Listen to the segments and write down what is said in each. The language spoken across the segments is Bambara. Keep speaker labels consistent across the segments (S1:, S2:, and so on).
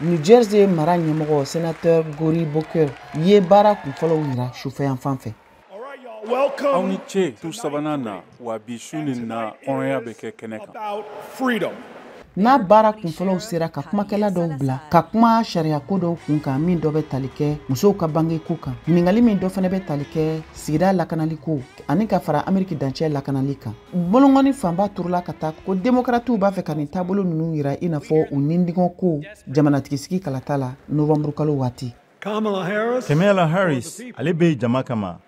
S1: New Jersey mara ɲɛmɔgɔ sénateur Cory Booker ye baara kunfɔlɔw yira sufɛyanfan fɛ.
S2: Aw ni ce tu sabanan na, wa bi su nin na hɔrɔnya bɛ kɛ kɛnɛ kan.
S1: N'a baara kunfɔlɔw sera ka kumakɛla dɔw bila ka kuma sariyako dɔw kun kan, min dɔ bɛ tali kɛ musow ka bangeko kan, ɲininkali min dɔ fana bɛ tali kɛ sigida lakanaliko ani ka fara Ameriki dancɛ lakanali kan. Bolongɔni fanba turula ka taa ko demokratiw b'a fɛ ka nin taabolo ninnu yira i n'a fɔ u nindigɔn ko jamanatigisigi kalata la novembre kalo waati.
S3: Kamala Harris, ale bɛ jama kama.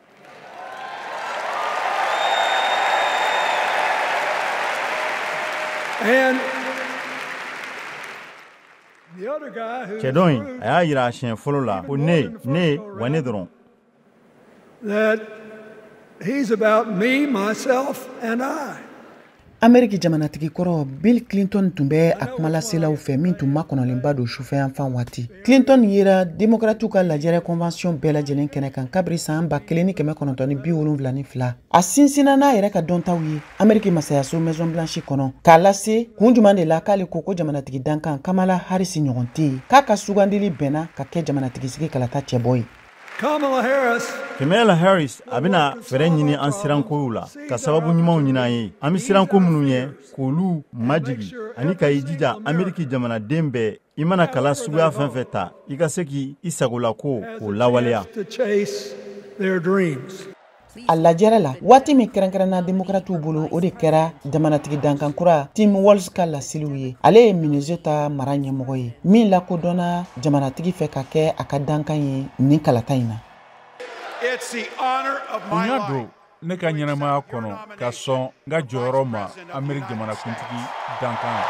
S3: Cɛ dɔ in, a y'a yira a siɲɛ fɔlɔ la ko ne, ne wa ne dɔrɔn.
S1: Ameriki jamanatigi kɔrɔ Bill Clinton tun bɛ a kumalaselaw fɛ min tun makɔnɔlenba don sufɛyanfan waati. Clinton yera demokratiw ka lajɛrɛ convention bɛɛ lajɛlen kɛnɛ kan kabiri san 1972. A sinsinna n'a yɛrɛ ka dɔntaw ye Ameriki masayaso Maison Blanche kɔnɔ k'a lase kun jumɛn de la k'ale ko ko jamanatigi dankan Kamala Harris ɲɔgɔn tɛ yen, k'a ka sugandili bɛnna ka kɛ jamanatigisigi kalata cɛbɔ ye.
S3: Kamala Harris, a bɛna fɛɛrɛ ɲini an sirankow la, ka sababu ɲumanw ɲini an ye, an bɛ siranko minnu ɲɛ k'olu majigi, ani ka i jija Ameriki jamanaden bɛɛ, i mana kala suguya fɛn fɛn ta, i ka se k'i sagolako k'o lawaleya.
S1: A lajɛrɛ la waati min kɛrɛnkɛrɛnna demokratiw bolo, o de kɛra jamanatigi dankankura Tim Walz ka laseliw ye. Ale ye Minnesota mara ɲɛmɔgɔ ye min lakodɔnna jamanatigi fɛ ka kɛ a ka dankan ye nin kalata in na.
S2: Bonya don ne ka ɲɛnamaya kɔnɔ ka sɔn n ka jɔyɔrɔ ma Ameriki jamanakuntigi dankan.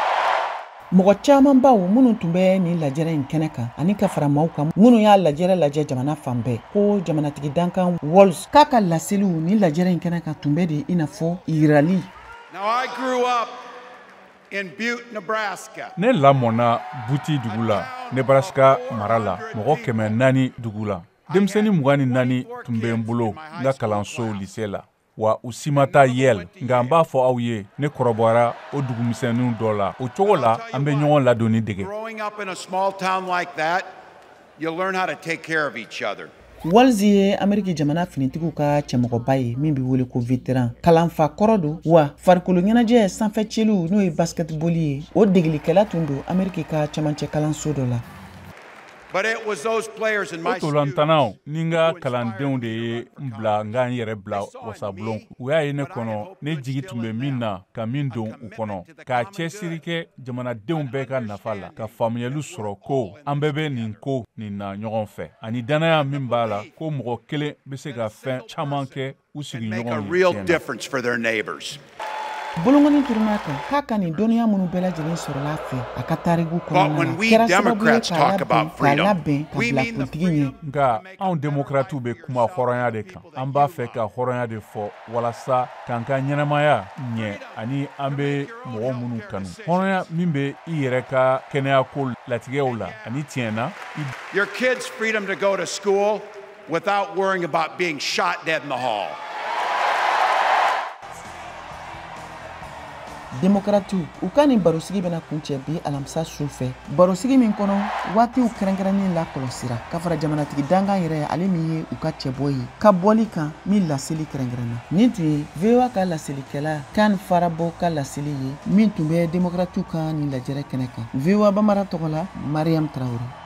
S1: Mɔgɔ camanbaw minnu tun bɛ nin lajɛrɛ in kɛnɛ kan ani ka fara maaw kan minnu y'a lajɛrɛ lajɛ jamana fan bɛɛ, ko jamanatigi dankan Walz k'a ka laseliw nin lajɛrɛ in kɛnɛ kan tun bɛ de i n'a fɔ yirali.
S2: Ne lamɔna Butte dugu la, Nebraska mara la, mɔgɔ 400 dugu la. Denmisɛnnin 24 tun bɛ n bolo n ka kalanso lycée la, wa u si ma taa Yale. Nka n b'a fɔ aw ye, ne kɔrɔbayara o dugumisɛnninw dɔ la. O cogo la, an bɛ ɲɔgɔn ladonni dege.
S1: Walz ye Ameriki jamana finitigiw ka cɛmɔgɔba ye min bɛ wele ko vétéran. Kalanfa kɔrɔ don, wa farikolo ɲɛnajɛ sanfɛ celiw n'o ye basketball ye, o degelikɛla tun don Ameriki ka camancɛ kalanso dɔ la.
S2: O tolantanaw ni n ka kalandenw de ye n bila n ka n yɛrɛ bila wasabulon. U y'a ye ne kɔnɔ, ne jigi tun bɛ min na ka min don u kɔnɔ, k'a cɛsiri kɛ jamanadenw bɛɛ ka nafa la, ka faamuyali sɔrɔ ko an bɛɛ bɛ nin ko nin na ɲɔgɔn fɛ, ani dannaya min b'a la ko mɔgɔ kelen bɛ se ka fɛn caman kɛ u sigiɲɔgɔnw ye tiɲɛ na.
S1: Bolongɔni turuna kan k'a ka nin dɔnniya minnu bɛɛ lajɛlen sɔrɔla a fɛ a ka tariku kɔnɔna na kɛra sababu ye k'a labɛn ka bila kuntigi ɲɛ.
S2: Nka anw demokratiw bɛ kuma hɔrɔnya de kan. An b'a fɛ ka hɔrɔnya de fɔ walasa k'an ka ɲɛnamaya ɲɛ ani an bɛ mɔgɔ minnu kanu. Hɔrɔnya min bɛ i yɛrɛ ka kɛnɛyako latigɛw la ani tiɲɛ na.
S4: Your kids' freedom to go to school without worrying about being shot dead in the hall.
S1: Demokratiw u ka nin barosigi bɛna kuncɛ bi alamisa su fɛ, barosigi min kɔnɔ waatiw kɛrɛnkɛrɛnnen lakɔlɔsira ka fara jamanatigi dankan yɛrɛ, ale min ye u ka cɛbɔ ye, ka bɔli kan min laseli kɛrɛnkɛrɛnna. Nin tun ye VOA ka laselikɛla Kan Farabɔ ka laseli ye min tun bɛ demokratiw ka nin lajɛrɛ kɛnɛ kan. VOA Bambara tɔgɔ la, Mariam Traoré.